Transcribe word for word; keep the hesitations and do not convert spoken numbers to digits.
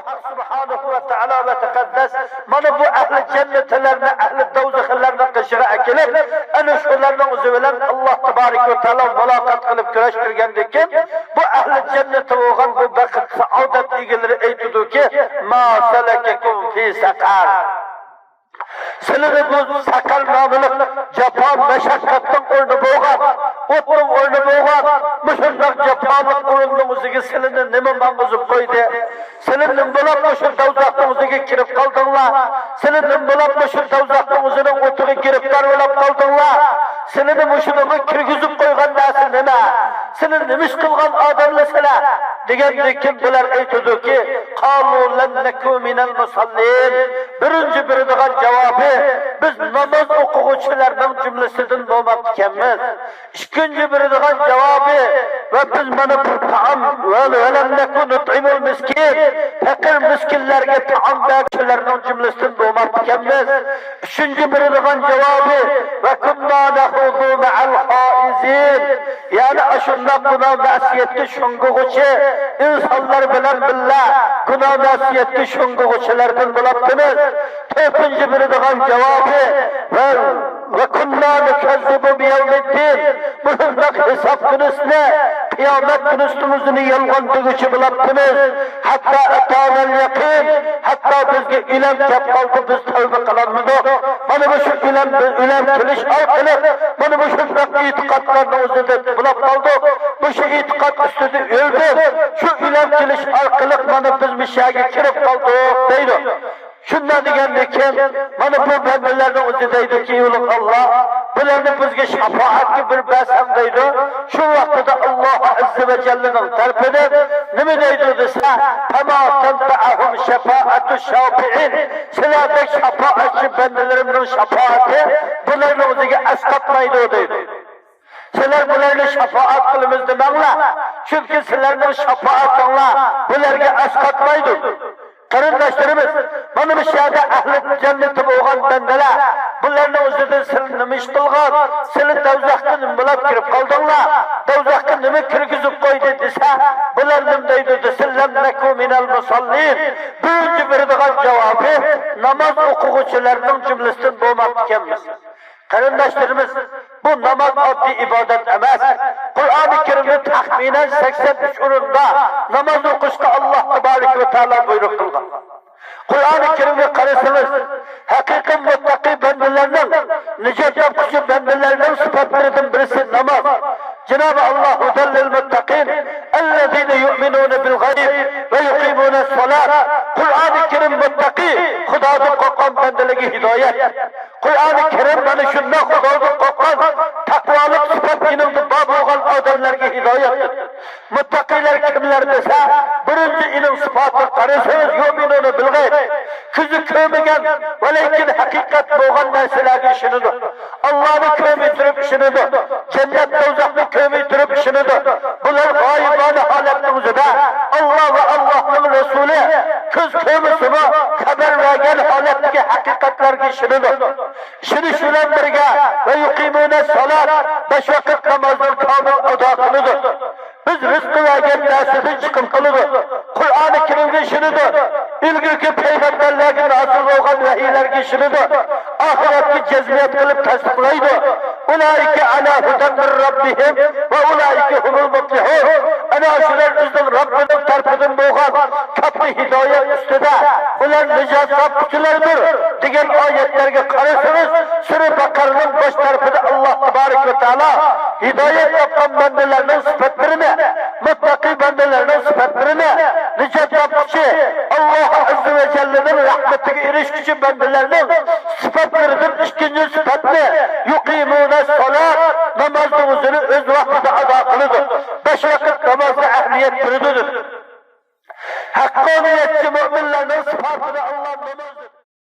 ھەق سۇبھانەھۇ ۋە تائالا ۋە تەقەددەس مانا بۇ ئەھلى جەننەتلەرنى، ئەھلى دوزاخلارنى قېشىغا ئەكېلىپ، ئەنە شۇلارنىڭ ئۆزى بىلەن ئاللاھ تەبارەك ۋە تائالا مۇلاقات قىلىپ كۆرۈشتۈرگەندىن كېيىن، بۇ ئەھلى جەننەت بولغان بۇ بەخت، سائادەت ئىگىلىرى ئېيتىدۇكى، ما سەلەكەكۇم فى سەقەر؟ سىلىنى بۇ سەقەر ناملىق جاپا مەشەققەتنىڭ ئورنى بولغان، ئوتنىڭ ئورنى بولغان مۇشۇنداق جاپالىق ئورۇننىڭ ئۆزىگە سىلىنى نېمە ماڭغۇزۇپ قويدى؟ سىلى نېمە بولاپ مۇشۇ دوزاخنىڭ ئۆزىگە كىرىپ قالدىڭلار؟ سىلى نېمە بولاپ مۇشۇ دوزاخنىڭ ئۆزىنىڭ ئوتىغا گىرىپتار بولاپ قالدىڭلار؟ سىلىنى مۇشۇنىڭغا كىرگۈزۈپ قويغان نەرسە نېمە؟ سىلى نېمە ئىش قىلغان ئادەملەر سىلەر؟ دېگەندىن كېيىن بۇلار ئېيتىدۇكى، قالۇ لەم نەكۇ مىنەل مۇسەللىن. بىرىنچى بېرىدىغان جاۋابى، بىز ناماز ئوقۇغۇچىلارنىڭ جۈملىسىدىن بولماپتىكەنمىز. ئىككىنچى بېرىدىغان جاۋابى، ۋە بىز مانا بىر تائام، ۋە، ۋەلەم نەكۇ نۇتئىمۇل مىسكىن، پەقىر مىسكىنلەرگە تائام بەرگۈچىلەرنىڭ جۈملىسىدىن بولماپتىكەنمىز. ئۈچىنچى بېرىدىغان جاۋابى، ۋە كۇننا نەخۇزۇ مەئەل خائىزىن، يەنى ئاشۇنداق گۇناھ مەسىيەتكە شۇڭغۇغۇچى ئىنسانلار بىلەن بىللە گۇناھ مەسىيەتكە شۇڭغۇغۇچىلاردىن بولاپتىمىز. تۆتىنچى بېرىدىغان جاۋابى، ۋە، ۋە كۇننا نۇكەززىبۇ بىيەۋمىددىن، مۇشۇنداق ھېساب كۈنىسىنى، قىيامەت كۈنىسىنىڭ ئۆزىنى يالغان دېگۈچى بولاپتىمىز. ھەتتا ئەتانەل يەقىن، ھەتتا بىزگە ئۆلۈم كەپ قالدى، بىز تەۋبە قىلالمىدۇق. مانا مۇشۇ ئۆلۈم، ئۆلۈم كېلىش ئارقىلىق، مانا مۇشۇنداق ئېتىقادلارنىڭ ئۆزىدە بولاپ قالدۇق. مۇشۇ ئېتىقاد ئۈستىدە ئۆلدۇق. شۇ ئۆلۈم كېلىش ئارقىلىق مانا بىز مۇشۇ يەرگە كىرىپ قالدۇق، دەيدۇ. شۇنداق دېگەندىن كېيىن، مانا بۇ بەندىلەرنىڭ ئۆزى دەيدۇكى، ئۇلۇغ ئاللاھ، بۇلارنى بىزگە شاپائەتكە بىر بەرسەڭ دەيدۇ. شۇ ۋاقتىدا ئاللاھ ئەززە ۋە جەللىنىڭ تەرىپىدىن نېمە دەيدۇ دېسە، فەما تەنفەئۇھۇم شەپائەتۇ شافىئىن. سىلەردەك شاپائەتچى بەندىلىرىمنىڭ شاپائىتى بۇلارنىڭ ئۆزىگە ئەسقاتمايدۇ دەيدۇ. سىلەر بۇلارنى شاپائەت قىلىمىز دېمەڭلار، چۈنكى سىلەرنىڭ شاپائىتىڭلار بۇلارغا ئەسقاتمايدۇ. قېرىنداشلىرىمىز، مانا مۇشۇ يەردە ئەھلى جەننىتى بولغان بەندىلەر، بۇلارنىڭ ئۆزىدىن سىلى نېمە ئىش قىلغان؟ سىلى دوزاخقا نېمە بولاپ كىرىپ قالدىڭلار؟ دوزاخقا نېمە كىرگۈزۈپ قويدى دېسە، بۇلار نېمە دەيدۇ دېسە، لەم نەكۇ مىنەل مۇسەللىن. بىرىنچى بېرىدىغان جاۋابى، ناماز ئوقۇغۇچىلارنىڭ جۈملىسىدىن بولماپتىكەنمىز. قېرىنداشلىرىمىز، بۇ ناماز ئاددىي ئىبادەت ئەمەس. قۇرئانى كەرىمدە تەخمىنەن سەكسەن ئۈچ ئورۇندا ناماز ئوقۇشقا ئاللاھ تەبارەك ۋە تائالا بۇيرۇق قىلغان. قۇرئانى كەرىمگە قارىسىڭىز، ھەقىقىي مۇتتەقىي بەندىلەرنىڭ، نىجات تاپقۇچى بەندىلەرنىڭ سۈپەتلىرىدىن بىرسى ناماز. جانابى ئاللاھ، ھۇدەل لىل مۇتتەقىن، ئەللەزىنە يۇئمىنۇنە بىل غەيب ۋە يۇقىمۇنەس سالات. قۇرئانى كەرىم مۇتتەقىي، خۇدادىن قورققان بەندىلەرگە ھىدايەت. قۇرئانى كەرىم مانا شۇنداق خۇدادىن قورققان، تەقۋالىق سۈپەت ئېنىڭدا بار بولغان ئادەملەرگە ھىدايەتتۇر. مۇتتەقىيلەر كىملەر دېسە، بىرىنچى ئېنىڭ سۈپەتىگە قارىسىڭىز، يۇئمىنۇنە بىل غەيب. كۆزى كۆرمىگەن، ۋەلەكىن ھەقىقەت بولغان نەرسىلەرگە ئىشىنىدۇ. ئاللانى كۆرمەي تۇرۇپ ئىشىنىدۇ. جەننەت، دوزاخنى كۆرمەي تۇرۇپ ئىشىنىدۇ. بۇلار غايىبانە ھالەتنىڭ ئۆزىدە ئاللا ۋە ئاللانىڭ رەسۇلى كۆز كۆرمىسىمۇ خەۋەر بەرگەن ھالەتتىكى ھەقىقەتلەرگە ئىشىنىدۇ. ئىشىنىش بىلەن بىرگە، ۋە يۇقىمۇنەس سالات، بەش ۋاقىت نامازنى كامىل ئادا قىلىدۇ. بىز رىزقى بەرگەن نەرسىدىن چىقىم قىلىدۇ. قۇرئانى كەرىمگە ئىشىنىدۇ. ئىلگىرىكى پەيغەمبەرلەرگە نازىل بولغان ۋەھىيلەرگە ئىشىنىدۇ. ئاخىرەتكە جەزمىيەت قىلىپ تەستىقلايدۇ. ئۇلائىكە ئەلا ھۇدەن مىن رەببىھىم ۋە ئۇلائىكە ھۇمۇل مۇپلىھۇن. ئەنە شۇلار ئۆزىنىڭ رەببىنىڭ تەرىپىدىن بولغان كاتتا ھىدايەت ئۈستىدە، بۇلار نىجات تاپقۇچىلاردۇر، دېگەن ئايەتلەرگە قارىسىڭىز، سۈرە بەقەرىنىڭ باش تەرىپىدە ئاللا تەبارەك ۋە تائالا ھىدايەت تاپقان بەندىلەرنىڭ سۈپەتلىرىنى، مۇتتەقىي بەندىلەرنىڭ سۈپەتلىرىنى، نىجات تاپقۇچى، ئاللا ئەززە ۋە جەللىنىڭ رەھمىتىگە ئېرىشكۈچى بەندىلەرنىڭ سۈپەتلىرىدىن ئىككىنچى سۈپەتنى، يۇقىمۇنەس سالات، نامازنىڭ ئۆزىنى ئۆز ۋاقتىدا ئادا قىلىدۇ، بەش ۋاقىت نامازغا ئەھمىيەت بېرىدۇ، دېدى. ھەققانىيەتچى مۆمىنلەرنىڭ سۈپەتىدە ئاللا ناماز